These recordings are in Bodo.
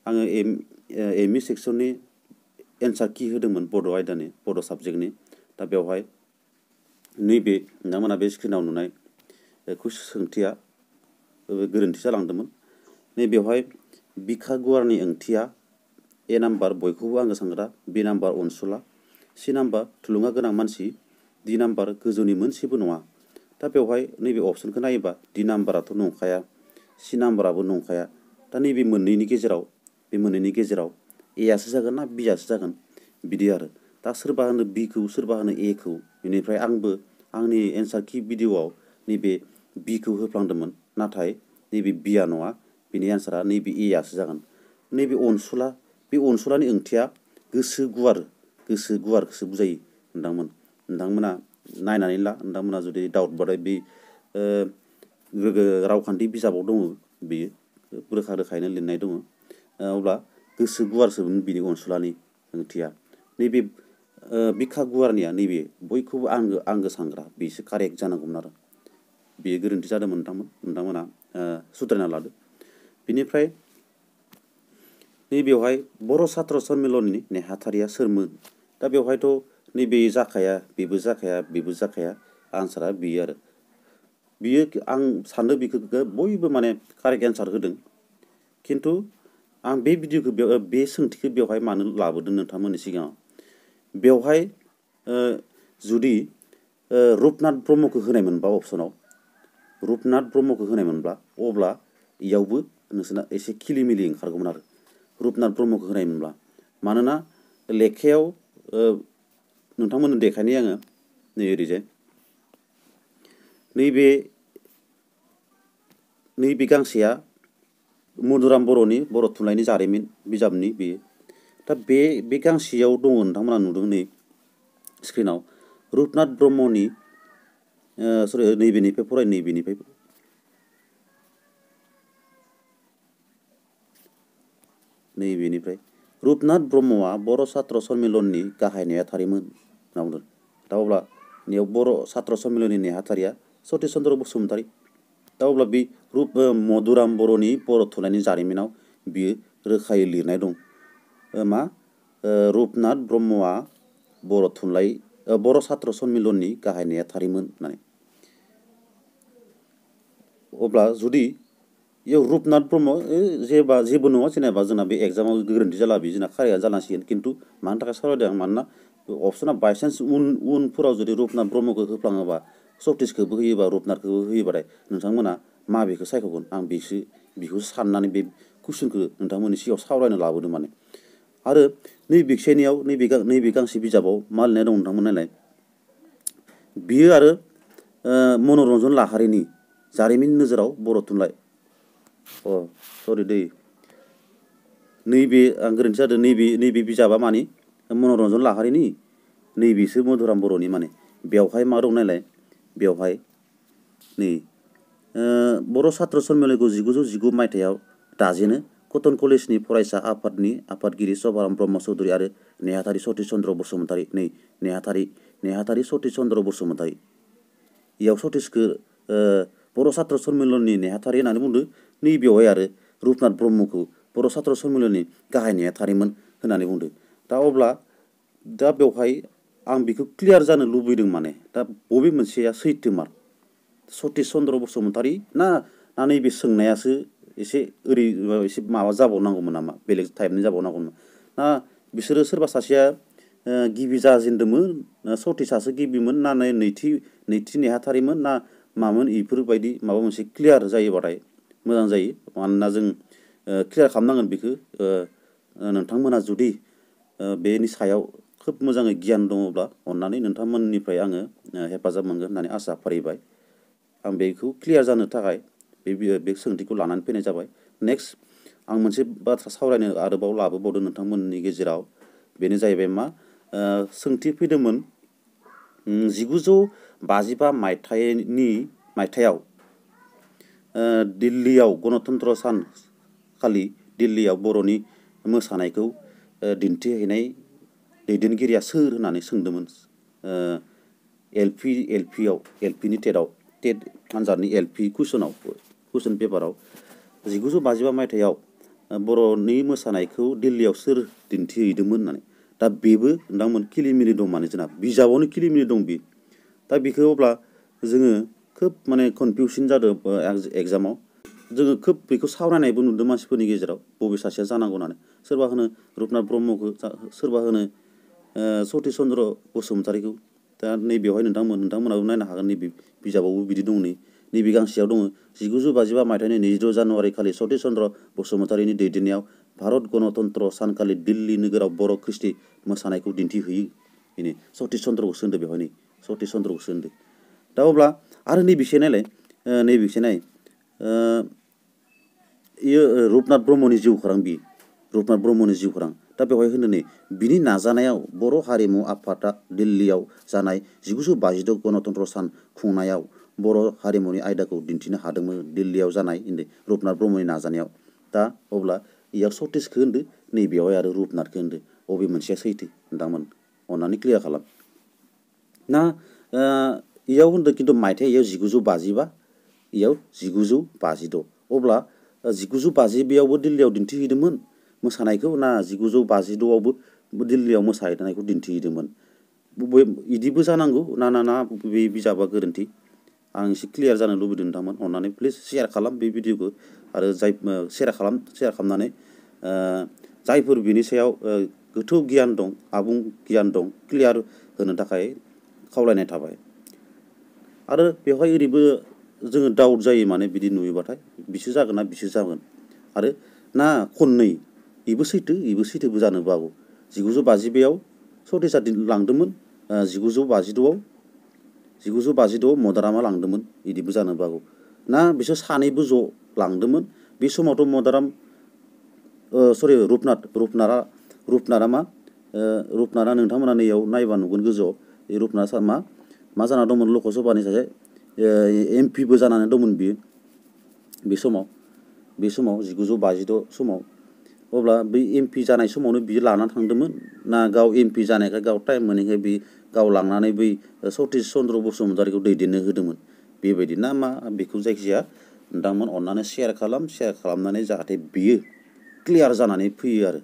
आङो एमइ सेक्सननि एन्सार कि होदोंमोन बड' आयदानि बड' साबजेक्टनि दा बेवहाय नैबे नोंथांमोना बे स्क्रिनाव नुनाय सोंथिया गोरोन्थि जालांदोंमोन। नैबेवहाय बिखा गुवारनि ओंथिया ए नाम्बार बयखौबो आंगो सानग्रा, बि नाम्बार अनसुला, सि नाम्बार थुलुंगा गोनां मानसि, डि नाम्बार गोजौनि मोनसेबो नङा। दा बेवहाय नैबे अप्सनखौ नायोबा डि नाम्बाराथ' नंखाया, सि नाम्बाराबो नंखाया। दा नैबे मोननैनि गेजेराव एआसो जागोन ना बिआसो जागोन बिदि आरो। दा सोरबा होनो बिखौ सोरबा होनो एखौ। बेनिफ्राय आंबो आंनि एन्सार कि भिडिअ'आव नैबे बिखौ होफ्लांदोंमोन, नाथाय नैबे बिआ नङा, बिनि एन्सारा नैबे एआसो जागोन। नैबे अनसुला, बे अनसुलानि ओंथिया गोसो गुवारखौसो बुजायो नोंथांमोना नायनानै ला। नोंथांमोना जुदि डाउट बाथाय बे रावखान्थि बिजाबाव दङ, बेयो रोखा रोखायैनो लिरनाय दङ। अब्ला गोसो गुवारसो बिनि अनसुलानि ओंथिया। नैबे बिखा गुवारनिया नैबे बयखौबो आंगो सानग्रा, बेसो कारेक्ट जानांगौमोन आरो। बेयो गोरोन्थि जादोंमोन नोंथांमोना सुद्रायना लादो। बिनिफ्राय नैबेवहाय बर' सात्र सन्मिलननि नेहाथारिया सोरमोन? दा बेवहायथ' नैबे जाखाया, बेबो जाखाया, बेबो जाखाया, आन्सारा बेयो आरो। बियो आं सानो बिखौ बयबो माने कारेक्ट एन्सार होदों। खिन्थु आं बे भिडिअ'खौ बे सोंथिखौ बेवहाय मानो लाबोदों नोंथांमोननि सिगाङाव? बेवहाय जुदि रुपनाथ ब्रह्मखौ होनाय मोनबा अपसनाव, रुपनाथ ब्रह्मखौ होनाय मोनब्ला अब्ला इयावबो नोंसोरना एसे खिलिमिलि ओंखारगौमोन आरो रुपनाथ ब्रह्मखौ होनाय मोनब्ला। मानोना लेखायाव नोंथांमोननो देखायनाय आङो नै ओरैजाय नैबे गांसेया मधुराम बर'नि बर' थुनलाइनि जारिमिन बिजाबनि बेयो। दा बे गांसेयाव दङ, नोंथांमोना नुदों नै स्क्रिनाव रुपनाथ ब्रह्मनि नैबेनिफ्राय फराय, नैबेनिफ्राय रुपनाथ ब्रह्मआ बर' सात्र सन्मिलननि गाहाय नेहाथारिमोन होनना बुंदों। दा अब्ला बेयाव बर' सात्र सन्मिलननि नेहाथारिया सतिश चन्द्र बसुमतारी। दा अब्ला बे मधुराम बर'नि बर' थुनलाइनि जारिमिनाव बियो रोखायै लिरनाय दं मा रुपनाथ ब्रह्मआ बर' सात्र सन्मिलननि गाहाय नेहाथारिमोन होननानै। अब्ला जुदि इयाव रुपनाथ ब्रह्म जेबो नङा, जेनेबा जोंना बे एग्जामाव गोरोन्थि जाला, बे जोंना कारेक्टआ जालांसिगोन। खिन्थु मानि थाखाय सावरायदों आं, मानोना अपसना बायसान्स उनफोराव जुदि रुपनाथ ब्रह्मखौ होफ्लाङोबा, सतिसखौबो होयोबा, रुपनाथखौबो होयोबाथाय नोंथांमोना माबेखौ सायख'गोन? आं बेखौसो साननानै बे कुइसनखौ नोंथांमोननि सिगाङाव सावरायनो लाबोदों माने। आरो नैबेखिनियाव नैबे गांसे बिजाबाव मा लिरनाय दं नोंथांमोन नायलाय। बियो आरो मनरन्जन लाहारीनि जारिमिन नोजोराव बर' थुनलाइ। सरि दै, नैबे आं गोरोन्थि जादों। नैबे बिजाबा मानि मनरन्जन लाहारीनि, नैबेसो मधुराम बर'नि माने। बेवहाय मा दं नायलाय, बेवहाय नै बर' सात्र सन्मिलनखौ 1919 मायथाइयाव दाजेनो कटन कलेजनि फरायसा आफादनि आफादगिरि सभाराम ब्रह्म चौधुरी आरो नेहाथारि सतिश चन्द्र बसुमतारी। नै नेहाथारि सतिश चन्द्र बसुमतारी। इयाव सतिशखौ बर' सात्र सन्मिलननि नेहाथारि होननानै बुंदों। नैबेवहाय आरो रुपनाथ ब्रह्मखौ बर' सात्र सन्मिलननि गाहाय नेहाथारिमोन होननानै बुंदों। दा अब्ला बेवहाय आं बेखौ क्लियार जानो लुबैदों माने। दा बबे मोनसेया सैथोमार, सतिश चन्द्र बसुमतारी ना नैबे सोंनायासो एसे माबा जाबावनांगौमोन नामा, बेलेग टाइपनि जाबावनांगौमोन ना बिसोरो सोरबा सासेया गिबि जाजेनदोंमोन, सतिशासो गिबिमोन ना नैथि नेहाथारिमोन ना मामोन? इफोरबायदि माबा मोनसे क्लियार जायोबाथाय मोजां जायो। मानोना जों क्लियार खालामनांगोन बेखौ। नोंथांमोना जुदि बेनि सायाव खोब मोजाङै गियान दङब्ला अननानै नोंथांमोननिफ्राय आङो हेफाजाब मोनगोन होननानै आसा फारिबाय। आं बेखौ क्लियार जानो थाखाय बे सोंथिखौ लानानै फैनाय जाबाय। नेक्स्ट आं मोनसे बाथ्रा सावरायनो आरोबाव लाबोबावदों नोंथांमोननि गेजेराव। बेनो जाहैबाय मा, सोंथि फैदोंमोन 1955 मायथाइयाव दिल्लीयाव गणतन्त्र सान खालि दिल्लीयाव बर'नि मोसानायखौ दिन्थिहैनाय दैदेनगिरिया सोर होननानै सोंदोंमोन एलपिनि टेट आनजादनि एलपि कुइसन पेपाराव। 1955 मायथाइयाव बर'नि मोसानायखौ दिल्लीयाव सोर दिन्थिहैदोंमोन होननानै दा बेबो नोंथांमोन खिलिमिलि दं माने जोंना बिजाबावनो खिलिमिलि दं बे दा बेखौ अब्ला जोङो खोब माने कनफिउसन जादों एग्जामाव जोङो खोब बेखौ सावरायनायबो नुदों मानसिफोरनि गेजेराव बबे सासेया जानांगौ होननानै सोरबा होनो रुपनाथ ब्रह्मखौ सोरबा होनो सतिश चन्द्र बसुमतारीखौ दा नैबेवहाय नोंथांमोनाबो नायनो हागोन नैबे बिजाबावबो बिदि दं नैबे गांसेयाव दङ 1955 मायथाइनि 22 जानुवारि खालि सतिश चन्द्र बसुमतारीनि दैदेननायाव भारत गणतन्त्र सानखालि दिल्ली नोगोराव बर' ख्रिस्टि मोसानायखौ दिन्थिहैयो बेनो सतिश चन्द्रखौ सोंदो बेवहाय सतिश चन्द्रखौ सोंदो दा अब्ला आरो नैबेसे नायलाय नैबेसे नाय इयो रुपनाथ ब्रह्मनि जिउखौरां बि रुपनाथ ब्रह्मनि जिउखौरां दा बेवहाय होनो नै बिनि नाजानायाव बर' हारिमु आफादा दिल्लीयाव जानाय 1956 गणतन्त्र सान खुंनायाव बर' हारिमुनि आयदाखौ दिन्थिनो हादोंमोन दिल्लीयाव जानाय रुपनाथ ब्रह्मनि नाजानायाव दा अब्ला इयाव सतिशखौ होनदो नैबेयावहाय आरो रुपनाथखौ होनदो अबे मोनसेया सैथो नोंथांमोन अननानै क्लियार खालाम ना इयाव होनदो खिन्थु मायथाइ इयाव 1955 इयाव 1956 अब्ला 1952आवबो दिल्लीयाव दिन्थिहैदोंमोन मोसानायखौ ना 1952आवबो दिल्लीयाव मोसाहैनायखौ दिन्थिहैदोंमोन इदिबो जानांगौ ना बे बिजाबा गोरोन्थि आं एसे क्लियार जानो लुबैदों नोंथांमोन अननानै प्लिज शेयार खालाम बे भिडिअखौ आरो जाय शेयार खालामनानै जायफोर बिनि सायाव गोथौ गियान दं आबुं गियान दं क्लियार होनो थाखाय खावलायनाय थाबाय आरो बेवहाय ओरैबो जोङो डाउट जायो माने बिदि नुयोबाथाय बिसो जागोन ना बिसो जागोन आरो ना खननै इबो सैथोबो जानोबो हागौ 1952आव सतिशआ लांदोंमोन 1952आव मदारामआ लांदोंमोन इदिबो जानोबो हागौ ना बिसोर सानैबो ज' लांदोंमोन बे समावथ' मदाराम रुपनाथआ नोंथांमोना नैयाव नायबा नुगोन गोजौआव रुपनाथआ मा जाना दंमोन लकसभानि सासे एमपिबो जानानै दंमोन बियो बे समाव 1952 समाव अब्ला बै एमपि जानाय समावनो बियो लानानै थांदोंमोन ना गाव एमपि जानायखाय गाव टाइम मोनैखाय बे गाव लांनानै बै सतिश चन्द्र बसुमतारीखौ दैदेननो होदोंमोन बेबायदि ना मा बेखौ जायखिजाया नोंथांमोन अननानै शेयार खालामनानै जाहाथे बियो क्लियार जानानै फैयो आरो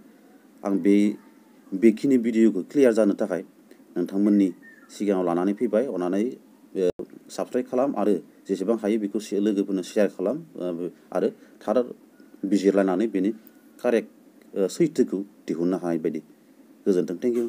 आं बेखिनि भिडिअखौ क्लियार जानो थाखाय नोंथांमोननि सिगाङाव लानानै फैबाय अननानै साबस्क्राइब खालाम आरो जेसेबां हायो बेखौ लोगोफोरनो शेयार खालाम आरो थार बिजिरलायनानै बेनि कारेक्ट सैथोखौ दिहुननो हानाय बायदि गोजोन्थों थेंक इउ